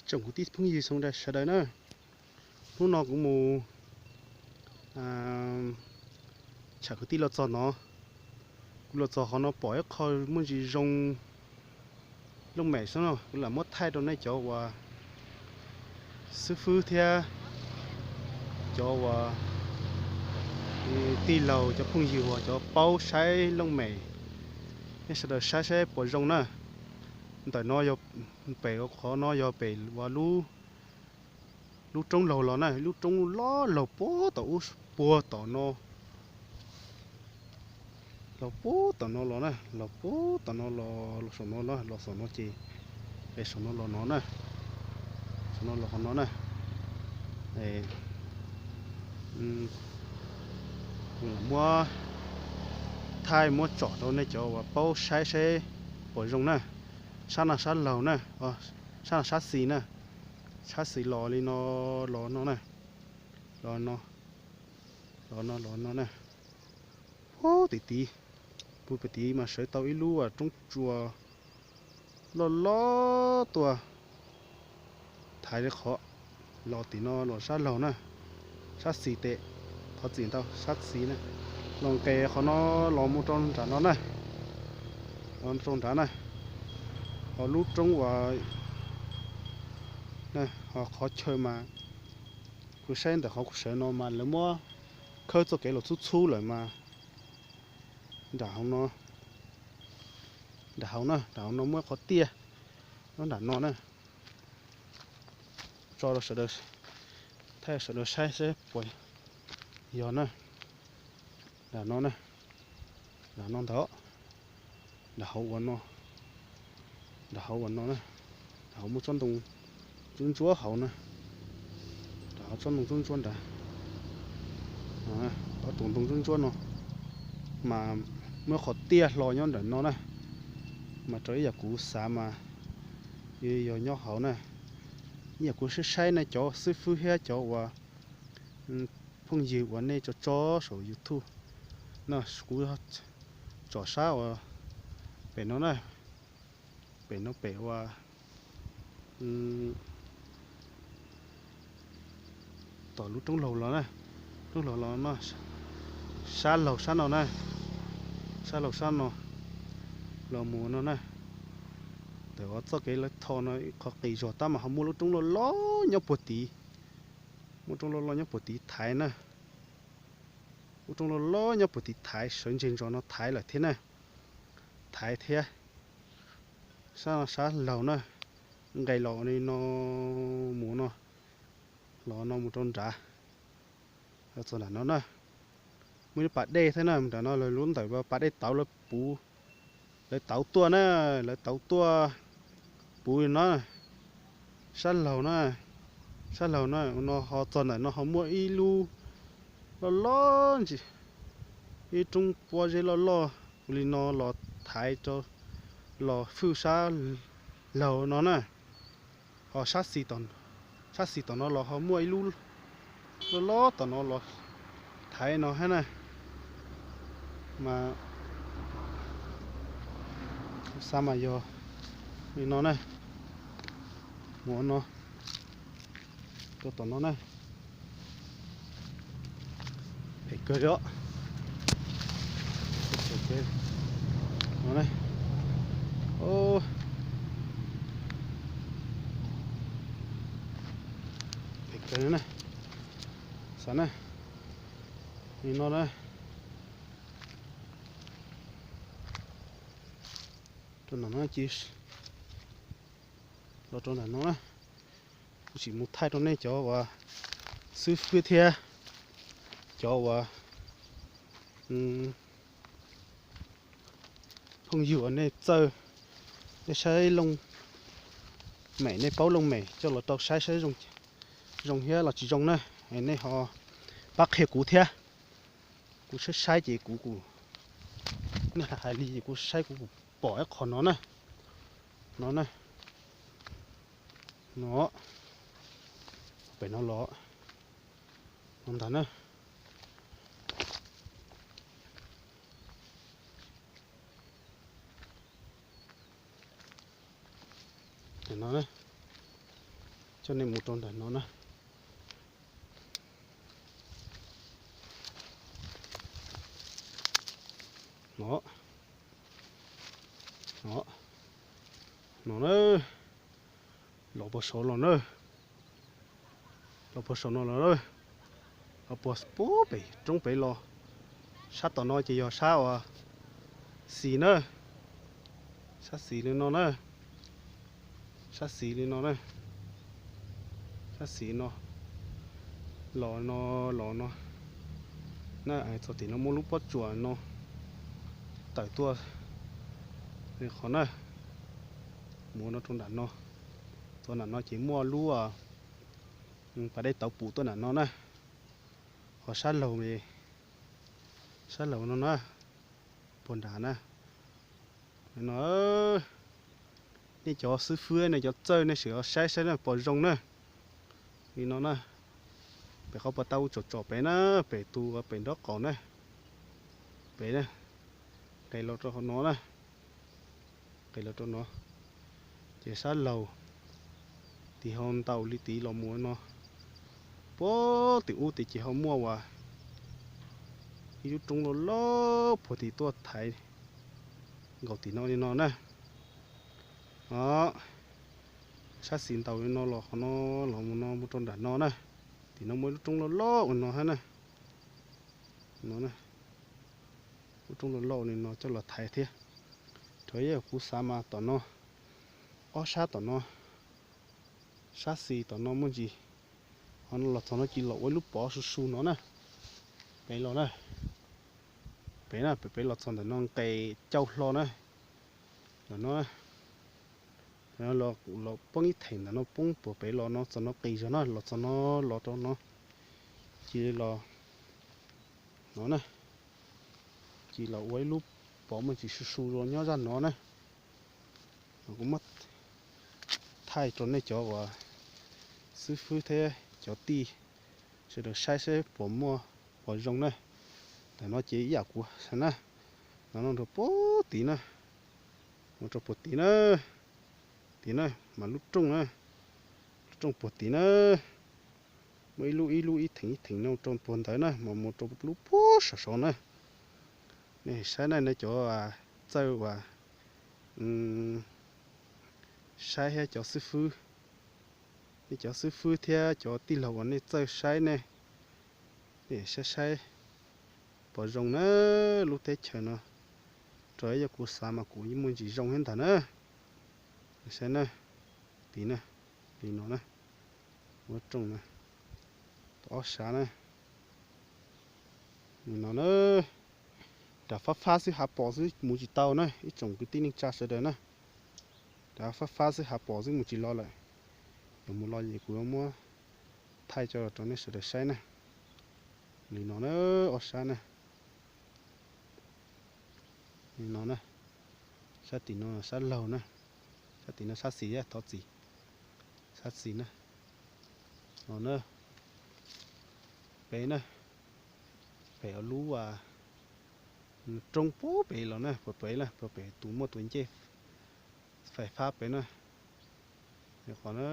Tsoom kwv tij phooj ywg sawv daws na, hnub no kuv mus tsham kwv tij los txog no, kuv los txog qhov no pom ib qho muaj ntsis zoo looj mem xwb no, kuv lam muab thaij rau nej cov uas xib fwb thiab cov uas tij laug, cov phooj ywg uas cov paub saib looj mem, nej sawv daws saib saib puas zoo na. Ntawm no yog pem, qhov no yog pem uas lub roob laug los na, lub roob loj laug puag tom ub, puag tom no, laug puag tom no los na, laug puag tom no los, los saum no, los saum no ces, es saum no los no na, saum no los qhov no na. Muab thaij muab tsom rau nej cov uas paub saib saib puas zoo na. Sab no sab laug na, sab no sab xis na, sab xis los li no, los no na, los no, los no, los no na. Huv tim tid, puag pem tid mas sawv tau ib lub roob tsua loj loj tuaj thaiv li qhov, los tim no los sab laug na, sab xis tes, thov txim ntau, sab xis na, los nqes qhov no los mus rau nram no na, los rau nrad na. Ho lub roob uas ho qhov chaw mas kuv saib ntawm qhov kuv sawv no mas lawv muab khawb txoj kev los txhub txhub lawm mas nram hauv no, nram hauv na, nram hauv no muaj qhov tiaj nyob nram no na. Tso rau sawv daws, thaij sawv daws saib seb puas yog na. Nram no na, nram no ntag, nram hauv uas no, nram hauv uas no na, nram hauv muaj tsob ntoo ntsuab ntsuab hauv na, nram hauv tsob ntoo ntsuab ntsuab nrad, ob tug ntoo ntsuab ntsuab no mas muaj qhov tiaj hlo nyob nram no na, mas raws ib yam kuv xav mas yog nyob hauv na. Ib yam kuv saib saib nej cov xib fwb thiab cov uas phooj ywg uas nej tso tso saum YouTube no, kuv tsom sab uas pem no na, pem no pem uas tom lub roob laug los na, roob laug los no, sab laug sab no na, sab laug sab no los mus no na. Ntawm txoj kev lawv tho no ib qho qis zog tab mas ho muaj lub roob loj loj nyob puag tid, muaj roob loj loj nyob puag tid thaiv na, lub roob loj loj nyob puag tid thaiv, sawv ntseg ntsos no thaiv lawm thiab na, thaiv thiab. Sab no sab laug na, nqes los li no mus no, los no mus rau nrad, los txog nram no na. Muaj ib lub pas dej thiab na, nram no lawv lub ntawm pas dej tauv lawv puv, lawv tauv tuaj na, lawv tauv tuaj puv li no. Sab laug na, sab laug na, no ho txog ntawm no ho muaj ib lub loj loj ntsis, ib roob pob zeb loj loj li no los thaiv rau, los hwj sab laug no na. Ho sab xis tom no los ho muaj ib lub loj loj tom no los thaiv no thiab na. Mas xav mas yog li no na, mus no, rau tom no na. Phem kawg li os. No na, phem kawg li na, xav na, li no na. Rau nram no cis, los rau nram no na, kuv tsis mus thaij rau nej cov uas xib fwb thiab cov uas phooj ywg uas nej txawj, nej saib looj mem, nej paub looj mem coj los rau saib saib zoo thiab los tsis zoo na, nej ho pab qhia kuv thiab. Kuv saib saib ces kuv, kuv, nej hais li ces kuv saib kuv, kuv pom ib qho no na, no na, no, pem no los, no ntag na. No, Coj nej mus rau nram no na. No, no, no na, los puag saum los na, los puag saum no los na, los puag pub pem roob pem los. Sab tom no ces yog sab uas xis na, sab xis li no na, sab xis li no na, sab xis no, los no, los no na, txog tim no muaj lub pob tsuas no tawm tuaj li qhov na, mus no rau nram no, txog nram no ces muaj lub pas dej tauv pum tuaj nram no na, ho sab laug, sab laug no na, puag nrad na, no, nej cov xib fwb nej cov txawj nej sim saib saib na puas zoo na, li no na, pem qhov puag ta ub tsom tsom pem na, pem tus pem nraub qaum na, pem na, nqes los rau qhov no na, nqes los rau no, ces sab laug, tim ho ntaus li tid los mus no, puag tim ub tid ces ho muaj uas ib lub roob loj loj puag tim tuaj thaiv nkaus tim no li no na. Sab xis ntaus li no los qhov no, los mus no mus rau nram no na, tim no muaj ib lub roob loj loj ua no hab na, no, lub roob loj loj li no coj los thaiv thiab. Rau yam kuv xav mas tom no, ob sab tom no, sab xis tom no muaj ntsis, ho no los txog no cia los ua ib lub pov su su no na, pem los na, pem na, pem pem los txog ntawm no nqes cauj hlo na, ntawm no, los poob ib theem ntawm no poob puag pem los no txog no qis zog na, los txog no los rau no, cia los, no na, cia los ua ib lub pov muaj ntsis su su los nyob zaj no na. Kuv muab thaij rau nej cov uas xib fwb thiab cov tij sawv daws saib saib puas muaj puas zoo na. Ntawm no ces ib yam kuv xav na, ntawm no rau puag tid na, mus rau puag tid na, tid na mas lub rooj na, lub rooj puag tid na, muaj ib lub ib lub ib theem ib theem no rau puag ntawd na mas mus rau lub puag saum saud na. Nej saib na, nej cov txawj uas saib thiab cov xib fwb, nej cov xib fwb thiab cov tij laug uas nej txawj saib ne, nej saib saib puas zoo na. Lub teb chaws no rau yog kuv xav mas kuv yeej muaj ntsis zoo thiab ntag na. Saib na, tid na, li no na, lub rooj na, tau ob sab na, li no na. Nram fab fab xwb hav pos xwb mus tsis tau na ib tsoom kwv tij neej tsa sawv daws na. Nram fab fab xwb hav pos xwb mus tsis los lawm. Yuav mus los ces kuv yuav muab thaij tso rau nej sawv daws saib na. Li no na, ob sab na, li no na, sab tim no sab laug na, sab tim no sab xis, thov txim, sab xis na, no na, pem na, pem lub roob puag pem los na, puag pem na, puag pem tus muaj tus ncej fais fab pem na, li qhov na,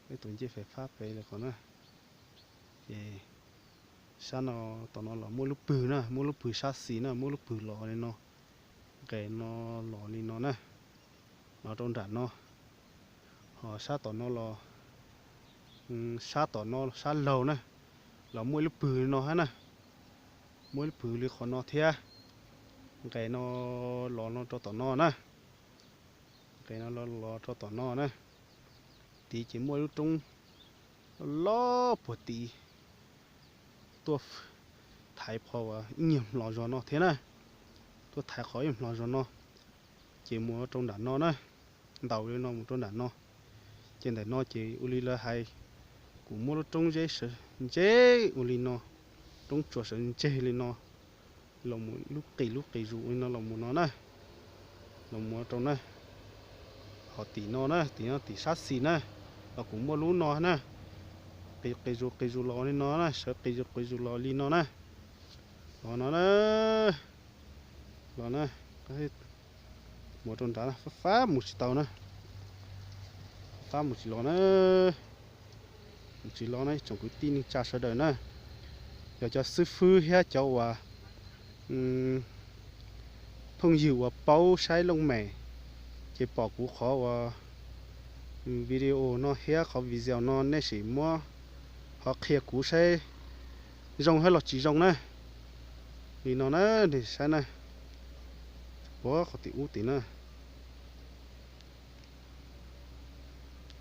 peb tus ncej fais fab pem li qhov na. Ces sab no, tom no los muaj lub pwg na, muaj lub pwg sab xis na, muaj lub pwg los li no, nqes no los li no na, los rau nram no. Ho sab tom no los, sab tom no sab laug na, los muaj ib lub pwg li no hab na, muaj ib lub pwg li qhov no thiab, nqes no los no rau tom no na, nqes no los rau tom no na. Tid ces muaj ib lub roob loj loj puag tid tuaj thaiv qhov uas ib nyuag hmlos zog no thiab na, tuaj thaiv qhov ib nyuag hmlos zog no, ces mus rau nram no na, ntaus li no mus rau nram no. Ces ntawm no ces ua li lawv hais, kuv muab lub roob zeb sawv ntseg ua li no, roob tsuas sawv ntseg li no, los mus lub qis lub qis zus li no los mus no na, los mus rau na. Ho tim no na, tim no tim sab xis na, los kuv muaj lub no na, qis qis zus qis zus los li no na, sawv qis zus qis zus los li no na, los no na, los na, mus rau nrad fab fab mus tsis tau na, Mus tsis los na, mus tsis los na tsoom kwv tij neej tsa sawv daws na. Yog cov xib fwb thiab cov uas phooj ywg uas paub saib looj mem, ces pom kuv qhov uas video no thiab qhov video no nej sim muab ho qhia kuv saib zoo thiab los tsis zoo na. Li no na, nej saib na, puag qhov tim ub tim na.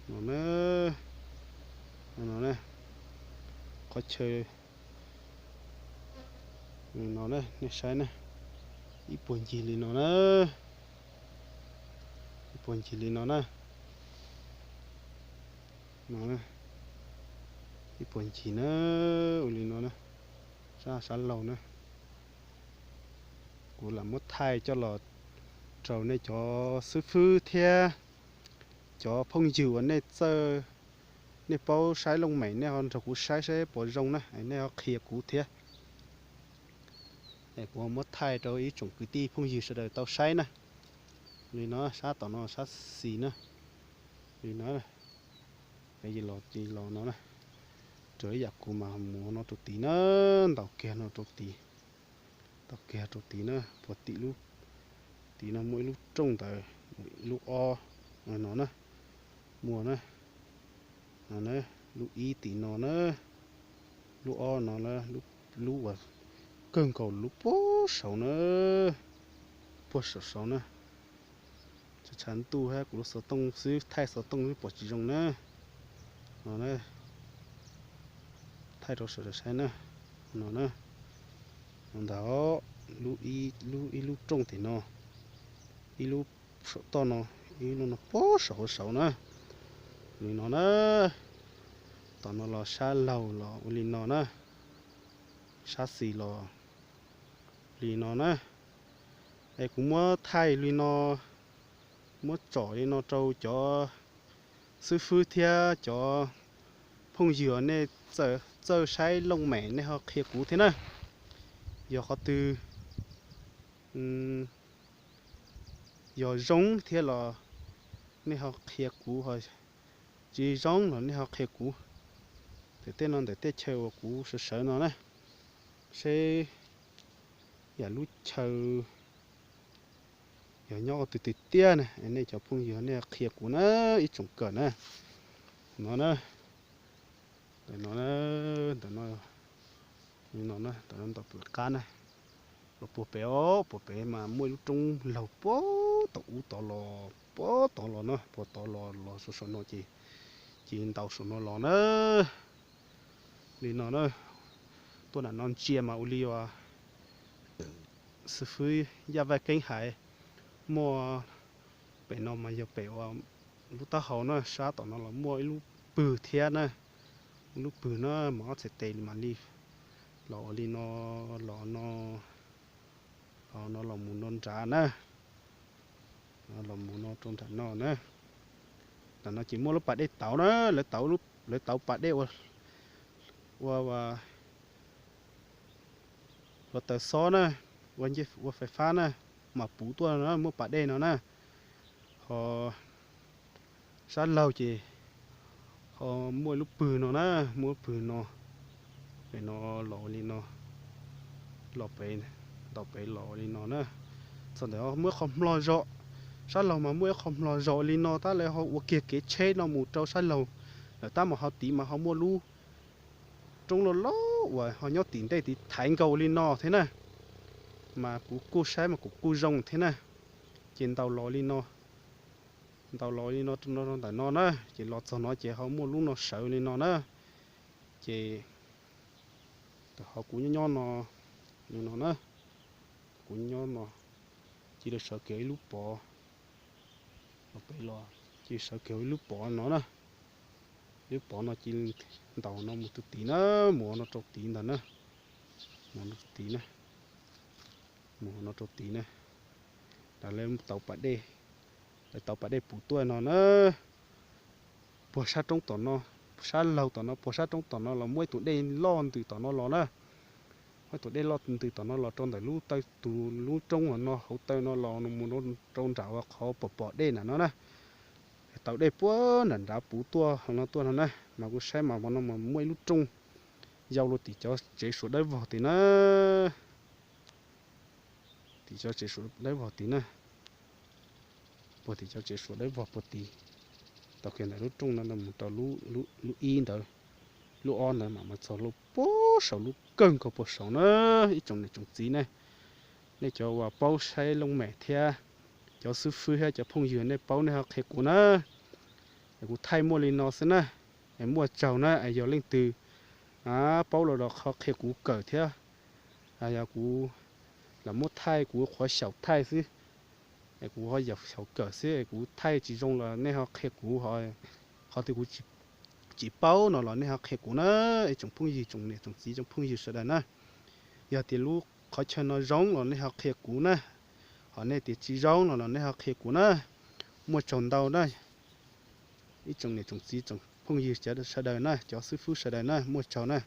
No na, no na, qhov chaw no na, nej saib na, ib puag ncig li no na, ib puag ncig li no na, no, ib puag ncig na, ua li no na, sab sab laug na. Kuv lam muab thaij coj los rau nej cov xib fwb thiab cov phooj ywg uas nej txawj, nej paub saib looj mem, nej ho nrog kuv saib saib puas zoo na, nej ho qhia kuv thiab. Kuv muab thaij rau ib tsoom kwv tij phooj ywg sawv daws tau saib na. Li no, sab tom no sab xis na. Li no, los los no na, raws ib yam kuv mas mus no rau tid na, ntaus kiag no rau tid, ntaus kiag rau tid na, puag tim lub, tim no muaj ib lub rooj ntawd, ib lub ob no na, muaj na, no na, lub ib tim no na, lub ob no na, lub uas kawg nkaus lub puag saud na, puag saum saud na. Tshav ntuj hab kuv lub xov tooj xwb, thaij xov tooj xwb pom tsis zoo na. No na, thaij rau sawv daws saib na. No na, no ntag, lub, lub ib lub rooj tim no, ib lub saum toj no, ib lub no puag saum hauv saud na. Li no na, tom no los sab laug los ua li no na, sab xis los li no na. Es kuv muab thaij li no, muab tsom li no rau cov xib fwb thiab cov phooj ywg nej txawj saib looj mem nej ho qhia kuv thiab na. Yog qhov twg yog zoo thiab los nej ho qhia kuv, ho tsis zoo los nej ho qhia kuv. Ntawm tej no ntawm tej chaw uas kuv sawv sawv no na, seb yam lub chaw yog nyob ua twg tiag tiag na, nej cov phooj ywg nej qhia kuv na, ib tsoom kawm na. No na, ntawm no, ntawm no, no na, ntawm no ntawm pem qab na, los puag pem os, puag pem mas muaj ib lub roob laug puag tom ub tod los, puag tod los na, puag tod los los saum saum no ces, ces ntaus saum no los na. Li no na, tuaj nram no ntsia mas ua li uas xib fwb Yaj Vaj Keeb hais, muaj, pem no mas yog pem uas lub taub hau na, sab tom no los muaj ib lub pwg thiab na, ib lub pwg na, mas ob txhais tes li mam li los ua li no, los no, los no los mus no nrad na, los mus no rau nram no na. Nram no ces muaj lub pas dej tauv na, lawv tauv, lawv tauv pas dej ua, ua, ua hluav taws xob na, ua ncej, ua fais fab na, mas puv tuaj no na, muaj pas dej no na. Ho sab laug ces ho muaj ib lub pwg no na, muaj lub pwg no, pem no los ua li no, los pem, ntaus pem los ua li no na. Txog ntawm muaj ib qho mlog zog, sab laug mas muaj ib qho mlog zog li no tab lawv ho ua kiag kev tsheb no mus rau sab laug lawm tab mas ho tid mas ho muaj lub roob loj loj uas ho nyob tim ntej tid thaiv nkaus li no thiab na. Mas kuv kuj saib mas kuv kuj zoo thiab na. Ces ntaus los li no, ntaus los li no rau ntawm no na, ces los txog no ces ho muaj lub no sawv li no na. Ces ho kuv nyob nyob no, li no na, kuv nyob no, cia li sawv kiag ib lub pov, los pem los cia li sawv kiag ib lub pov no na. Lub pov no cia li ntaus no mus tus tid na, mus no rau tid ntag na, mus no rau tid na, mus no rau tid na. Lawv tauv pas dej, lawv tauv pas dej puv tuaj no na. Puag sab roob tom no, sab laug tom no, puag sab roob tom no los muaj ib tug dej loj ntws tom no los na. Muaj ib tug dej loj ntws tom no los rau ntawm lub taw, tus lub roob no hauv taw no los mus rau nram uas qhov pom pom dej nram no na. taug dej puag nram nrad puv tuaj hauv no tuaj no na, mas kuv saib mas hmo no mas muaj ib lub rooj yau luag tim cov tsev suav dawb vog tid na. Tim cov tsev suav dawb vog tid na, puag tim cov tsev suav dawb vog puag tid, taug kiag ntawm lub rooj no mus rau lub ib ntawd, lub ob ntawd mam mus txog lub puag saum lub kawg nkaus puag saum na. Ib tsoom niam tsoom txiv ne, nej cov uas paub saib looj mem thiab cov xib fwb thiab cov phooj ywg nej paub nej ho qhia kuv na. Es kuv thaij muaj li no xwb na, es muaj tsaug na. Es yog leej twg paub los ho qhia kuv kawm thiab. Yog kuv lam muab thaij kuv qhuav xyaum thaij xwb, es kuv ho xyaum kawm xwb, es kuv thaij tsis zoo los nej ho qhia kuv, qhov twg kuv tsis paub no los nej ho qhia kuv na. Ib tsoom phooj ywg tsoom niam tsoom txiv tsoom phooj ywg sawv daws na, yog tias lub qhov chaw no zoo los nej ho qhia kuv na, ho nej tias tsis zoo no los nej ho qhia kuv na. Muaj tsaug ntau na, ib tsoom niam tsoom txiv tsoom phooj ywg sawv daws na, cov xib fwb sawv daws na, muaj tsaug na.